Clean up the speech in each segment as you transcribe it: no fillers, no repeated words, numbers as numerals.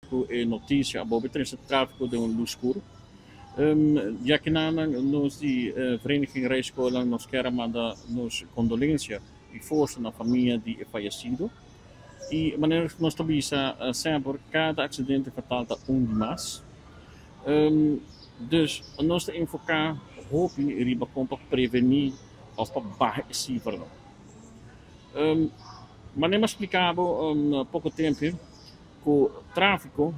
Ku e notisia a bolbe trese tráfiko den un lus skur. Ya ki nan nos di Vereniging Rijscholen nos kier a manda nos kondolensia i forsa na famia di e fayesido. I manera ku nos ta bisa semper, kada aksidente fatal ta un di mas. Dus nos ta enfoká hopi riba kon pa prevení òf pa baha e sifranan. Manera mi a splika bo poko tempu ku tráfiko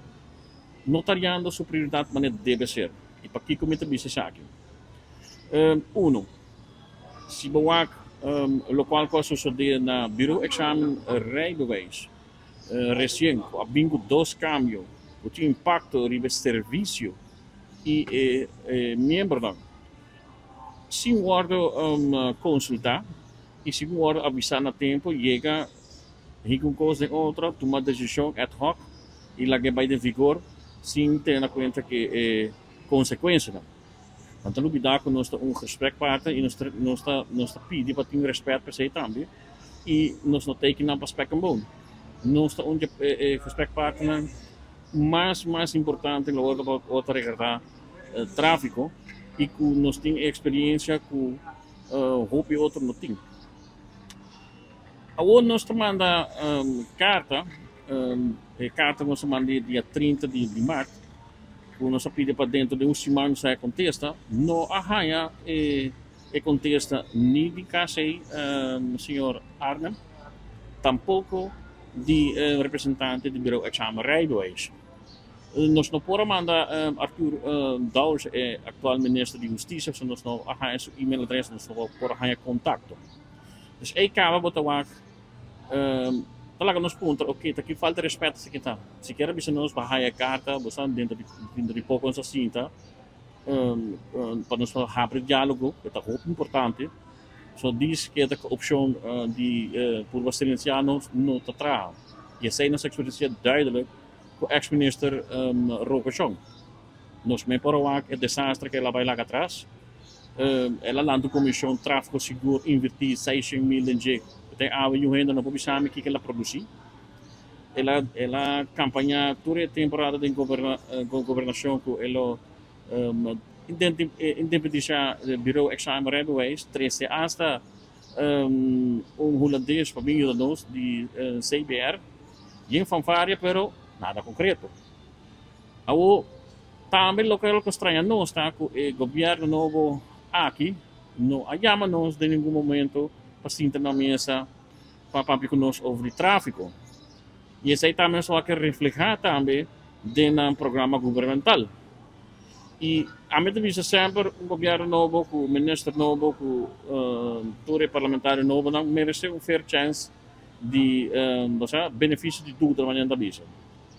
no ta riando su prioridat manera debe ser. I pakiko mi ta bisa esaki? Uno, si bo wak lokual ku a sosodé na Bureau Examen Rijbewijs resien ku a bin ku dos kambio ku tin impakto riba e servisio i e miembronan sin wòrdu konsultá i sin wòrdu avisá na tempu yega Hik un kos den otro, tuma desishon ad hoc i lag'é bai den vigor sin tene na kuenta ku e konsekuensianan. Nan ta lubidá ku nos ta un gesprekpartner i nos ta nos ta nos ta pidi pa tin rèspèt pa esei tambe i nos no teken nan pa spek en bone. Nos ta un di e gesprekpartnernan mas mas importante lo ora pa ora ta regardá tráfiko i ku nos tin e eksperiensia ku hopi otro no tin. Awor nos ta manda karta, e karta ku nos a manda dia 30 di mart, ku nos a pidi pa dentro di un siman nos haya kontesta, no a haya e kontesta ni di KC señor Arnhem, tampoko di e representante di Bureau Examen Rijbewijs. Nos no por a manda Arthur Dowers, e aktual minister di Hustisia, pasobra nos no a haya su email adres, nos no por a haya kontakto. Dus ei kaba bo ta wak ta laga nos puntra, ok, ta ki falta respet esaki ta? Sikiera bisa nos pa haya karta, bo sa dentro di dentro di poko nos a sinta pa nos por habri dialogo, ku ta hopi importante. So dis keda ku opshon di purba silensiá nos no ta traha. I esei nos a eksperensiá duidelik ku eks minister Rogoshon. Nos men por a wak e desastre ku el a bai laga atras. El a lanta un komishon Tráfiko Sigur, invertí 600 mil den dje. Te awe niun hende no por bisa mi kiko el a produsí. El a kampañá tur e temporada den gobernashon ku el lo independisá Bureau Examen Rijbewijs, trese asta un hulandes pa bin yuda nos di CBR. Yen fanfaria pero nada konkreto. Awor tambe loke a straña nos ta ku e gobièrnu nobo aki no a yama nos den ningun momento pa sinta na mesa pa papia ku nos over di tráfiko. I esei tambe nos a reflehá tambe den nan programa gubernamental. I ami ta bisa semper un gobièrnu nobo ku minister nobo ku tur e parlamentario nobonan meresé un fair chance di, osea, benefisio di duda manera nan ta bisa.